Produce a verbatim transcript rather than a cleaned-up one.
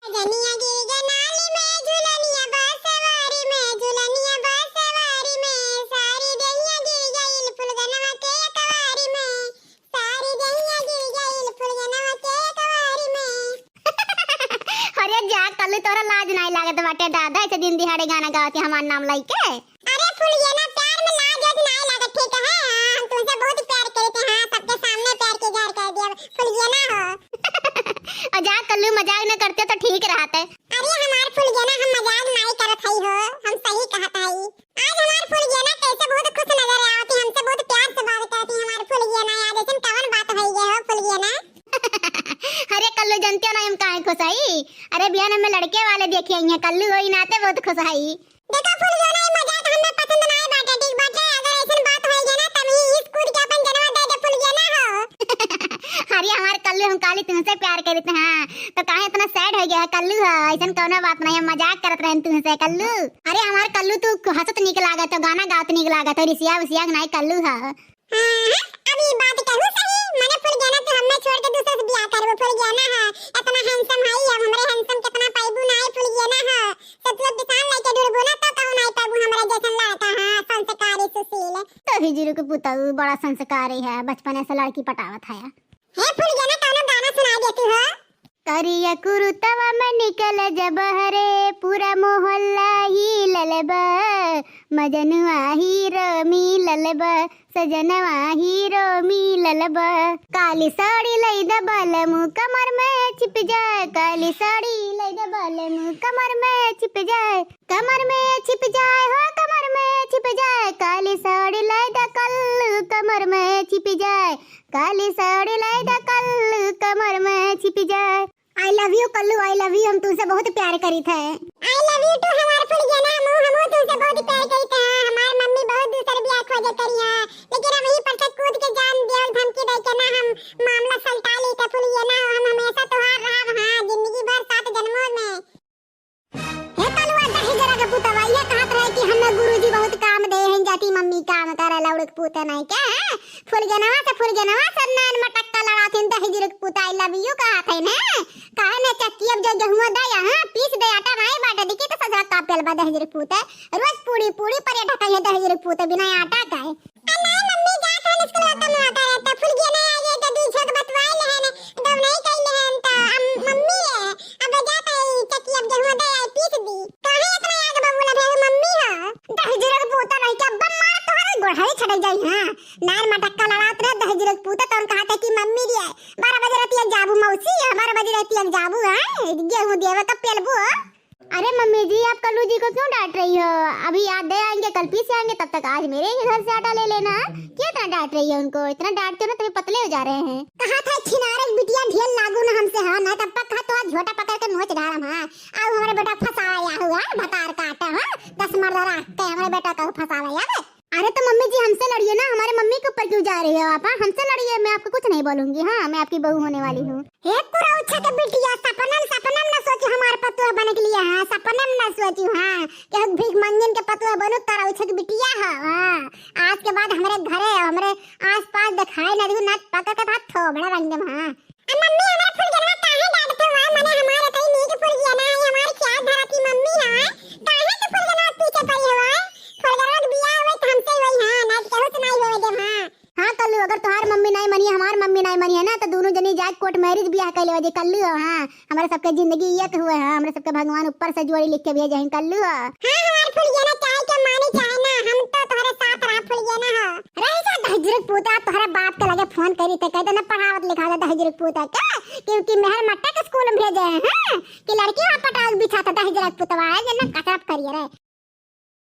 सजनिया गिर गए नाली में, झुलनिया बसवारी में, झुलनिया बसवारी में, सारी देहिया गिर गइल फुलगनवा के अकवारी में, सारी देहिया गिर गइल फुलगनवा के अकवारी में। अरे जा कल्लू, तोरा लाज नाई लागत बाटे दादा, ऐसे दिन दिहाड़े गाना गावत है हमार नाम लइके। अरे फुलगेना, प्यार में लाज वाज नाई लागत, ठीक है? हाँ, हम तुमसे बहुत प्यार करते हैं, हाँ, सबके सामने प्यार के इजहार कर दिया, फुलगेना हो। और जा कल्लू, मजाक न करते तो ठीक रहते। अरे हमार फुलगेना, हम मजाक नाई करत हई हो, हम सही कहत हई। आज हमार फुलगेना कैसे बहुत खुश नजर आवत है, हमसे बहुत प्यार से बात करत है हमार फुलगेना। आज ऐसन कवन बात होई गए हो फुलगेना? अरे कल्लू, जानते हो ना हम काहे खुश हई? अरे बिहान में लड़के वाले देखे आई हैं कल्लू, वही नाते बहुत खुश हई। देखो फुलगेना, ई मजाक हमें पसंद नाई बाटे, ठीक बाटे? अगर ऐसन बात होई गए ना, तब ही इस कूद के अपन जनवा दे दे फुलगेना हो। अरे हमार कल्लू, हम काली तुमसे प्यार करित हैं, हाँ, तो काहे इतना sad हो गया है कल्लू हो? ऐसन कौनो बात नहीं, हम मजाक करत रहन तुमसे कल्लू। अरे हमार कल्लू, तू हंसत निक लागत हो, गाना गावत निक लागत हो, रिसिया उसिया नाई कल्लू हो। हाँ, हाँ, अब ई बात कहू सही, मने फुलगेना तू हमें छोड़ के दूसरे से बियाह करबो, फुलगेना है, इतना handsome है, अब हमरे handsome कितना पाइबू ना है फुलगेना है, सब लोग पिसान लेके ढूंढबो ना तो कहूँ ना पाइबू हमरा जैसन लड़का, हाँ, संस्कारी सुशील। दहिजरू के पुतऊ बड़ा संस्कारी है, बचपने से लड़की पटावत है। हे फुलगेना, कौनो गाना सुनाई देती हो? करिया कुरुतवा में निकल जब हरे, पूरा मोहल्ला ही ललबा, मजनुआ हीरो मिलल बा, सजनवा हीरो मिलल बा। काली साड़ी लई द बलमू, कमर में छिप जाए, काली साड़ी लई द बलमू, कमर में छिप जाए, कमर में छिप जाए हो, कमर में छिप जाए, काली साड़ी लई द कल्लू, कमर में छिप जाए, काली साड़ी लई द कल्लू, कमर में छिप जाए। I love you कल्लू, I love you, हम तुमसे बहुत प्यार करित है। I love you too हमार फुलगेना, हमहू, हमहू तुमसे बहुत प्यार करित है। हमार मम्मी बहुत दूसर बियाह खोजे करी है, लेकिन हम यही पर से कूद के जान दिया, धमकी दे के ना हम मामला सलटा ली तो फुलगेना, हम हमेशा तोहार रहब, हाँ, जिंदगी भर सात जन्मों में। हे कलुआ दहिजरा के पुतवा, ये कहत रहे कि हमें गुरुजी बहुत काम दे हैं, जाती मम्मी काम करे लौड़क पूते नहीं के, हैं? फुलगेनवा से, फुलगेनवा से नैन मटक्का लड़ाथिन, दहिजरा के पुता, I love you कहत है ने? काहे ने चक्की अब जो गेहुआ दे, हाँ, पीस दे, आटा नहीं बाटे, देखी तो सजरा का पेल बा दहिजरा के पुते, रोज पूड़ी, पूड़ी पर ये ढका है दहिजरा के पुते, बिना आटा का है। आ नाई मम्मी, जात हन स्कूल, तब ना करे, तब फुलगेना आ गए, तो दुई झक बतवाए लेहन, दौनाई कई लेहन, तो हम मम्मी है, अब जात है चक्की, अब गेहुआ दे आई, पीस दी। काहे इतना आग बबूला भेल मम्मी हो? दहिजरा के पूता नहीं के, अब मार तोहरे गोड़ाई छटक जाई, हाँ। नार मटक्का लड़ात रहे, दहिजरा के पूता, तौन कहा था कि मम्मी रे, बारह बजे राती जाबू मौसी, बारह बजे राती जाबू, हाँ, गेहूं देवे का पेलबू, हाँ। अरे मम्मी जी, आप कल्लू जी को क्यों डांट रही हो? अभी आज दे आएंगे, कल पीस आएंगे, तब तक आज मेरे ही घर से आटा ले लेना। क्यों इतना डांट रही हो उनको? इतना डांटते हो ना, तभी पतले हो जा रहे हैं। कहा था छिनारे की बिटिया, ढेर लागू ना हमसे, हाँ, ना तब तक कहा तो आज झोटा पकड़ के नोच डालम, हाँ। आओ हमारे बेटा फंसाया हुआ है, भतार काटा, हाँ, दस मर्द रख के हमारे बेटा का फंसावा यार। अरे तो मम्मी जी, हमसे लड़िए ना, हमारे मम्मी के ऊपर क्यों जा रही हो आप? हाँ, हमसे लड़िए, मैं आपको कुछ नहीं बोलूंगी। हाँ, मैं आपकी बहू होने वाली हूँ। हे कुरौछा के बिटिया, सपनम, सपनम न सोचू हमार पतोह बने के लिए, हाँ, सपनम न सोचू, हाँ, कि हम भीख मंगिन के पतोह बनू, कुरौछा के बिटिया, हाँ, हाँ। आज के बाद हमरे घरे, हमरे आसपास दिखाई न दू, ना पकड़ के हाथ थोबड़ा रंग देम, हाँ। आ मम्मी, हमरा फुलगेनवा काहे डांटत हो? माने हमार इतनी नीक फुलगेना है, हमार ख्याल धरत ही मम्मी है। काहे तू फुलगेनवा पीछे पड़ी हो? फुलगेनवा के बियाह होई त हमसे होई, हाँ, ना केहू से नाई होवे देम, हाँ। हाँ कल्लू, अगर तोहार मम्मी नाई मनी, हमार मम्मी नाई मनी है ना, तो दोनों जनी जाके court marriage बियाह कर लेवा जे कल्लू हो, हाँ। हमारे सबके जिंदगी एक हुए, हाँ, हमरे सबके भगवान ऊपर से जोड़ी लिख के भेजे हैं कल्लू हो। हाँ, हमार फुलगेना, चाहे के माने चाहे ना, हम तो तोहरे साथ रहा फुलगेना हो। रह जा दहिजरा के पूता, तोहरे बाप के लगे फोन करी थे, कह देना पढ़ावत लिखावत दहिजरा के पूता का, क्योंकि मेहर मट्टा के स्कूल में भेजे हैं, हाँ, कि लड़की वहाँ पटावल बिछा था दहिजरा के पुतवा है, जना कसरत करिए रहे।